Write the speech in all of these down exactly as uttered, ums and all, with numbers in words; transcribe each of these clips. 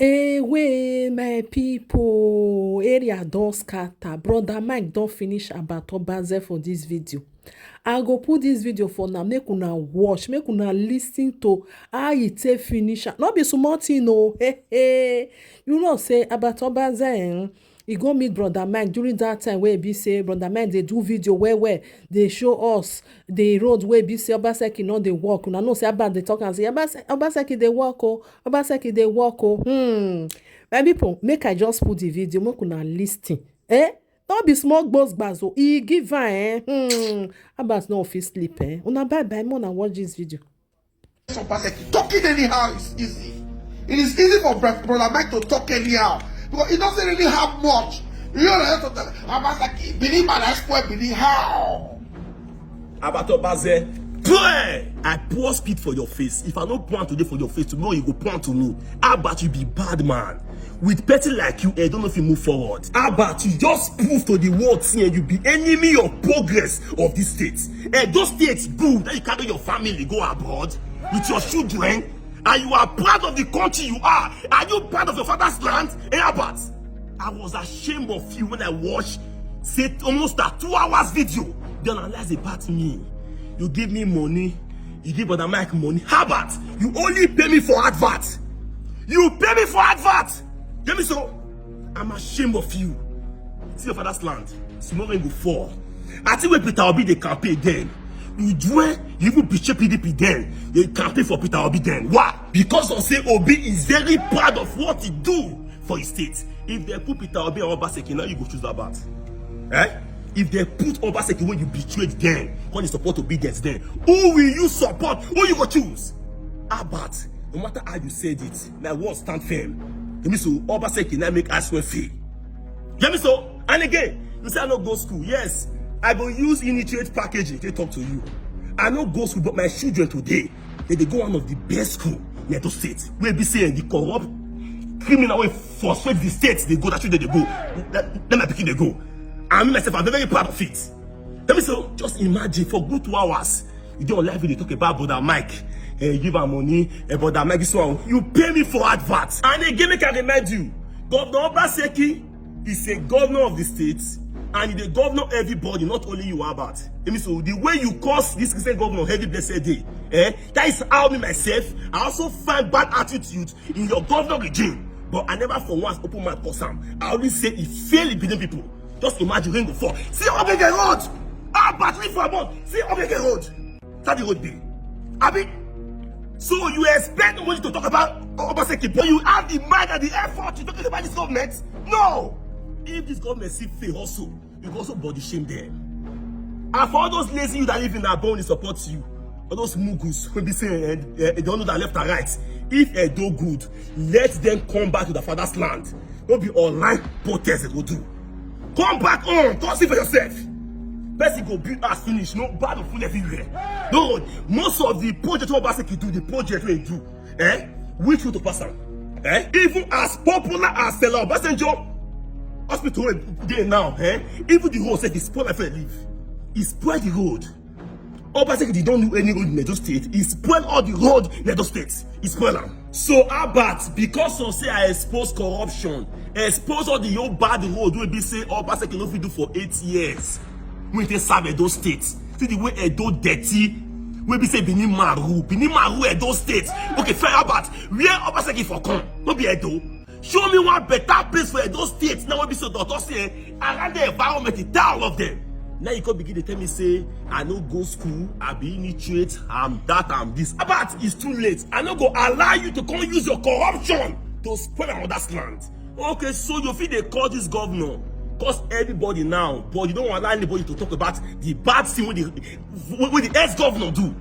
Ewe, my people, area don scatter. Brother Mike don finish Abattoir Baze for this video. I go put this video for now, make una watch, make una listen to how e take finish am. No be small thing o. Hey, hey. You know say Abattoir Baze, eh, e go meet Brother Mike during that time wey e be say Brother Mike dey do video well well, dey show us the road wey be say Obaseki no dey work. Una know say Abat dey talk am say, "Obase-, Obaseki dey work o, Obaseki dey work o." Hmm. My people, make I just put the video, make una listen. Eh? No be small gbos gbas o. E give am, eh? Hmm. Abat no fit sleep, eh? Una bye bye, make una watch this video. Obaseki. Talking anyhow is easy. It is easy for Bra- Brother Mike to talk anyhow because he doesn't really have much. You know, Obaseki, Benin man, I swear, Benin, how? Abattoir Baze, pray! I pour spit for your face. If I no pour am today for your face, tomorrow you go pour am to me. Abat, you be bad man. With person like you, I don't know if you move forward. Abat, you just prove to the world say you be enemy of progress of this state. Edo State good, then you carry your family go abroad with your children, and you are proud of the country you are. Are you proud of your father's land? Eh, Abat, I was ashamed of you when I watched say almost a two hours video. Then I realized about me. You give me money, you give Brother Mike money. How about you only pay me for advert? You pay me for advert. Get me so? I'm ashamed of you. See your father's land. Small rain go fall. I think when Peter Obi dey campaign then, you do, you even betray P D P then. You campaign for Peter Obi then. Why? Because of say Obi is very proud of what he do for his state. If they put Peter Obi and Obaseki, now you go choose Abat. Eh? If they put Obaseki when you betrayed them, when you support Obi then, who will you support? Who you go choose? Abat, no matter how you said it, my words stand firm. Get me so? Obaseki now make us well fail. Get me so? And again, you say I no go school. Yes, I go use initiate packaging to talk to you. I no go school, but my children today, they dey go one of the best school in Edo State. Wey be say the corrupt criminal wey frustrate the state dey go, that way they dey go. Let, let my pikin dey go. I, me myself, I'm very proud of it. Let me say, just imagine for good two hours, you dey on live video talk about Brother Mike. Eh, give am money, eh, Brother Mike, this one, you pay me for advert. And again, make I remind you, Governor Obaseki is a governor of the state, and he dey governor everybody, not only you, Abat. Let me say, the way you curse this Christian governor every blessed day, eh, that is how me myself, I also find bad attitude in your governor regime. But I never for once open my curse am. I always say he fail Benin people. Just imagine rain go fall. See how big a road. Abat, leave for a month. See how big a road. That the road be. Abi, so you expect nobody to talk about Obaseki, but you have the mind and the effort to talk about this government? No. If this government see fail also, you go also body shame them. And for all those lazy you that live in Abon, they support you. All those mugus wey be say, eh, eh, they don't know that left and right. If Edo good, let them come back to the father's land. No be online protest they go do. Come back home, come see for yourself. Person go build house finish, no bad full everywhere. No, most of the project wey Obaseki do, the project wey he do, eh? Which road to pass am? Eh? Even as popular as Stella Obasanjo hospital wey dey now, eh? Even the road sef, he spoil am for live. He spoil the road. Obaseki did not do any road in Edo State. He spoil all the road in Edo State. He spoil am. So Abat, because of say I expose corruption, expose all the old bad road wey be say Obaseki no fit do for eight years. Wey take serve Edo State. See the way Edo dirty. Wey be say Benin maru, Benin maru Edo State. Okay, fair, Abat, where Obaseki for come? No be Edo. Show me one better place for Edo State now wey be say doctor say around the environment, e tell all of them. Now you come begin to tell me say I no go school, I be illiterate, I'm that, I'm this. But it's too late. I no go allow you to come use your corruption to spoil another's land. Okay, so you fit dey call this governor, cause everybody now, but you don't allow anybody to talk about the bad thing wey the, wey the ex-governor do.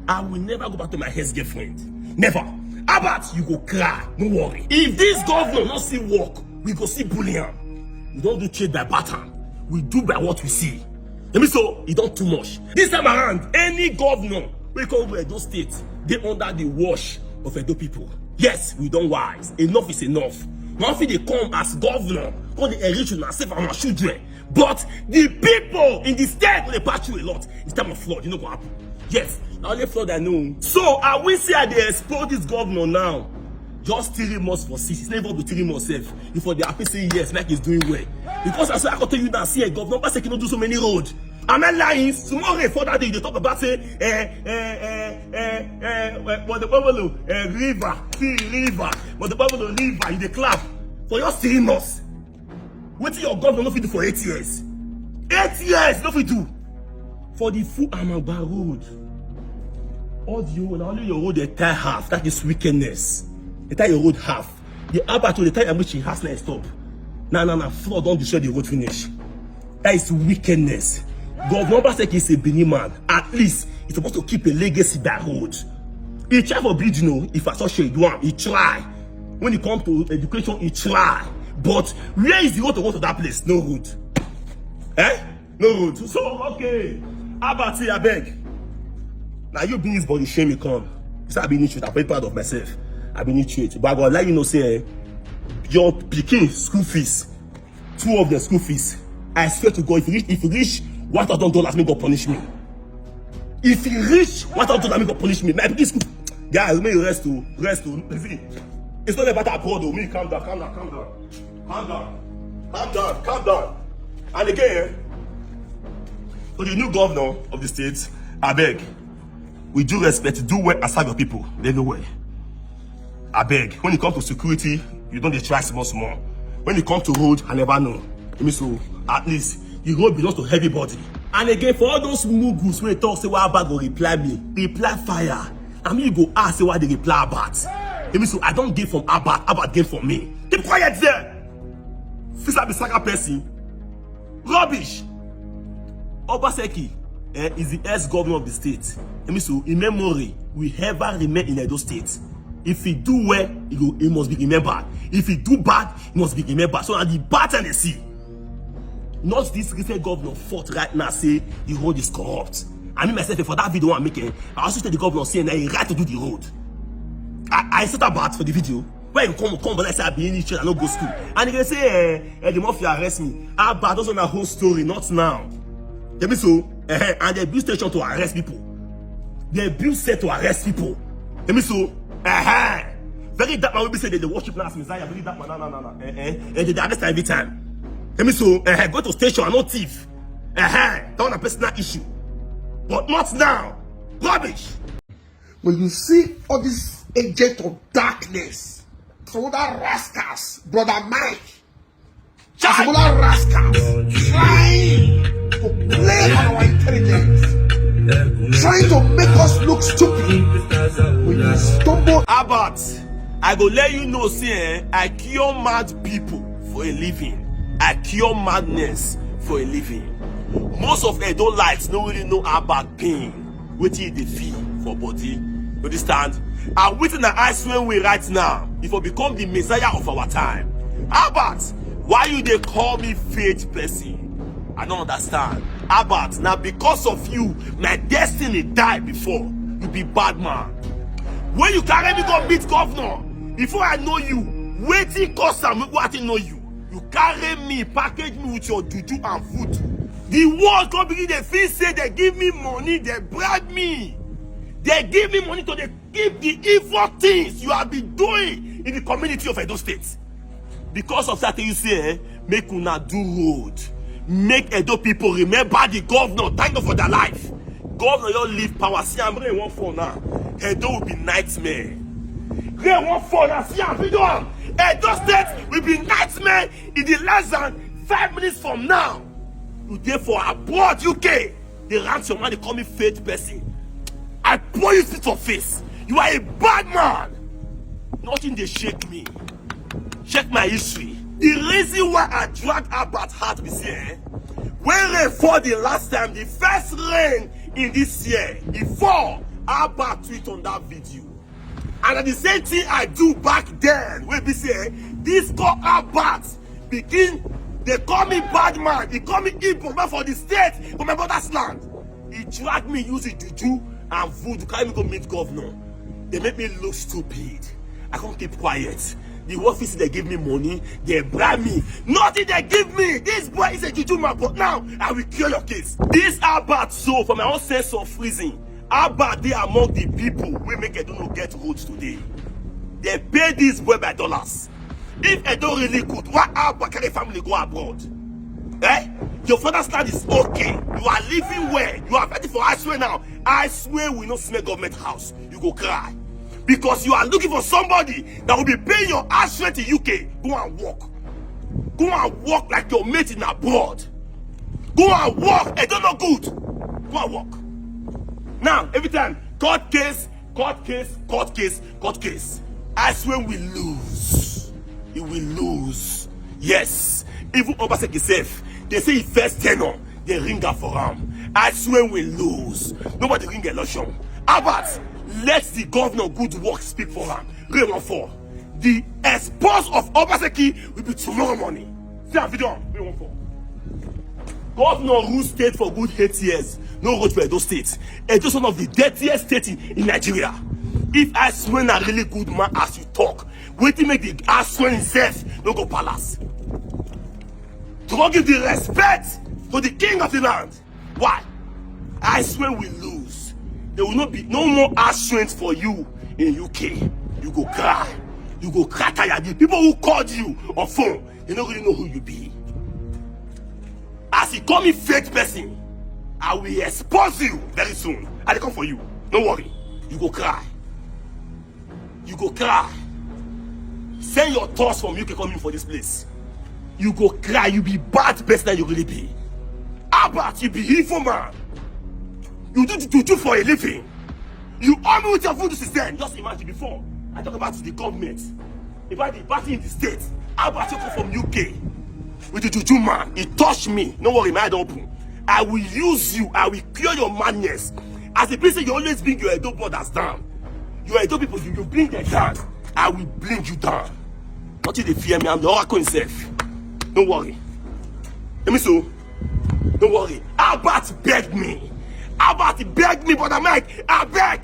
I will never go back to my ex-girlfriend. Never. Abat, you go cry. No worry. If this governor no see work, we go see bully am. We don't do trade by pattern. We do by what we see. Let me so, e don too much. This time around, any governor wey come go Edo State dey under the wash of Edo people. Yes, we don wise. Enough is enough. One fit dey come as governor, come dey enrich una sef and our children. But the people in the state go dey pass through a lot in time of flood. E no go happen. Yes, na only flood I know. So I wish say I dey expose this governor now. Just three months for six. It's not even up to three months sef. You for dey happy say yes, Mike is doing well. Because as I go tell you now, see, eh, Governor Obaseki no do so many road. Am I lying? Tomorrow for that day, you dey talk about say, eh, eh, eh, eh, eh, eh, but the Pablo, eh, river, see river, but the Pablo river, you dey clap for your three months. Wetin your governor no fit do for eight years? Eight years no fit do. For the full Amagba road, all the whole, na only your road dey tie half. That is wickedness. Dey tie your road half. The Albert wey dey tie am reach him house na e stop. Na, na, na, flood don destroy the road finish. That is wickedness. Governor Obaseki is a Benin man. At least he's supposed to keep a legacy by road. He try for building o, infrastructure, he do am, he try. When it come to education, he try. But where is the road to go to that place? No road. Eh? No road. So, okay. Albert, abeg. Na you bring this body shame me come. This I be initiate. I'm very proud of myself. I be initiate. But I go let you know say, eh, your pikin school fees, two of the school fees, I swear to God, if you reach, if you reach one thousand dollars, make God punish me. If you reach one thousand dollars, make God punish me. My pikin school, guys, make you rest o, rest o. You see, it's not about abroad o. Me, calm down, calm down, calm down, calm down, calm down, calm down. And again, to the new governor of the state, abeg, with due respect, do well and serve your people. They know well. Abeg, when it comes to security, you don dey try small small. When it comes to road, I never know. Let me so, at least the road belongs to everybody. And again, for all those mugus wey talk say why Albert go reply me, reply fire. I mean, you go ask say why they reply Albert. Let me so, I don't gain from Albert, Albert gain from me. Keep quiet there. Fisa be saga person. Rubbish. Obaseki, eh, is the ex-governor of the state. Let me so, in memory, will ever remain in Edo State. If he do well, he go, he must be remembered. If he do bad, he must be remembered. So na the bad thing they see. Not this recent governor fought right now say the road is corrupt. I mean myself for that video I'm making, I also tell the governor say na he right to do the road. I, I said that bad for the video. Where you come, come, but I say I be in church, I no go school. And you can say, eh, eh, the mafia arrest me. Ah, but those are my whole story, not now. Let me so, eh, and they build station to arrest people. They build set to arrest people. Let me so, eh, very dark man will be say they dey worship now as Messiah. Very dark man, no, no, no, no. Eh, eh, eh, they dey arrest every time. Let me so, eh, go to station, I no thief. Eh, eh, that one a personal issue. But not now. Rubbish. When you see all these agents of darkness, some other rascals, brother Mike, some other rascals trying to play on our intelligence, trying to make us look stupid. When you stumble, Albert, I go let you know, say, eh, I cure mad people for a living. I cure madness for a living. Most of Edo lights no really know Albert pain. Wetin you dey feel for body? You understand? And wetin na I swear we right now, if we become the Messiah of our time. Albert, why you dey call me faith person? I don't understand. Albert, now because of you, my destiny die before. You be bad man. When you carry me go meet governor, before I know you, wetin cause am, wetin know you? You carry me, package me with your juju and food. The world come begin dey feel say they give me money, they bribe me. They give me money to dey keep the evil things you have been doing in the community of Edo State. Because of that, you say, eh, make una do road. Make Edo people remember the governor. Thank God for their life. Governor, you leave power. See, I'm rain one fall now. Edo will be nightmare. Rain one fall now. See, I'm video am. Edo State will be nightmare in the less than five minutes from now. You dey for abroad, U K. They rant your man, they call me faith person. I pour you spit for face. You are a bad man. Nothing dey shake me. Check my history. The reason why I drag Albert heart be say, eh, when rain fall the last time, the first rain in this year, e fall, Albert tweet on that video. And na the same thing I do back then, wey be say, eh, this call Albert begin dey call me bad man, he call me Igbo man for the state, for my brother's land. He drag me use the juju and voodoo, carry me go meet governor. They make me look stupid. I can't keep quiet. The office they give me money, they bribe me. Nothing they give me. This boy is a juju man, but now I will cure your case. This Albert, so for my own sense of reason, Albert dey among the people wey make Edo no get road today. They pay this boy by dollars. If Edo really good, why Abba carry family go abroad? Eh? Your father's land is okay. You are living well. You are ready for Aswe now. Aswe will not smell government house. You go cry. Because you are looking for somebody that will be paying your Aswe to U K. Go and work. Go and work like your mate in abroad. Go and work. Edo not good. Go and work. Now, every time, court case, court case, court case, court case. Aswe will lose. He will lose. Yes. Even Obaseki sef, they say he first tenure, they ring up for him. Aswe will lose. Nobody ring election. Albert, let the governor good work speak for him. Rain will fall. The expose of Obaseki will be tomorrow morning. See a video. Rain will fall. Governor rule state for good eight years. No road for Edo State. Edo is one of the dirtiest states in, in Nigeria. If Aswe na really good man as you talk, wetin make the Aswe himself no go palace? To go give the respect to the king of the land. Why? Aswe will lose. There will not be no more Aswe for you in U K. You go cry. You go cry tire. The people who called you on phone, they don't really know who you be. As he call me fake person, I will expose you very soon. I dey come for you. No worry. You go cry. You go cry. Send your thoughts from U K coming for this place. You go cry. You be bad person that you really be. Albert, you be evil man. You do juju for a living. You owe me with your food system. Just imagine before. I talk about the government. About the party in the state. Albert, you come from U K with the juju man. He touched me. No worry, my eye don open. I will use you. I will cure your madness. As the person you always bring your Edo brothers down. Your Edo people, you, you bring them down. I will bring you down. Nothing dey fear me. I'm the oracle himself. No worry. Let me so. No worry. Albert beg me. Albert beg me, brother Mike. I beg.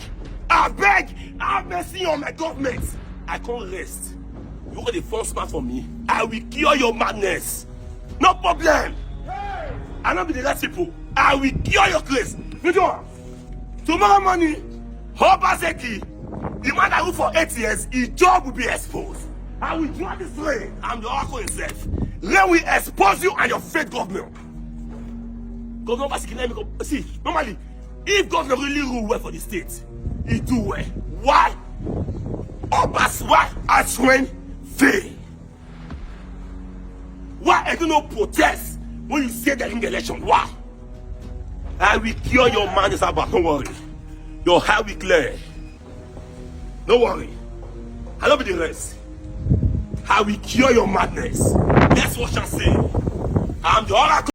I beg. Have mercy on my government. I can't rest. You go dey form smart for me. I will cure your madness. No problem. I no be the last people. I will cure your case. Video. Tomorrow morning, Obaseki, the man that rule for eight years, his job will be exposed. I will draw this rain. I'm the oracle himself. Rain will expose you and your fake government. Governor Obaseki, let me go. See, normally, if governor really rule well for the state, he do well. Why? Obas, why? Aswe fail. Why I do not protest when you say that in the election? Why? I will cure your madness, Albert. Don't worry. Your eye will clear. No worry. I love the rest. I will cure your madness. That's what I say. I'm the oracle.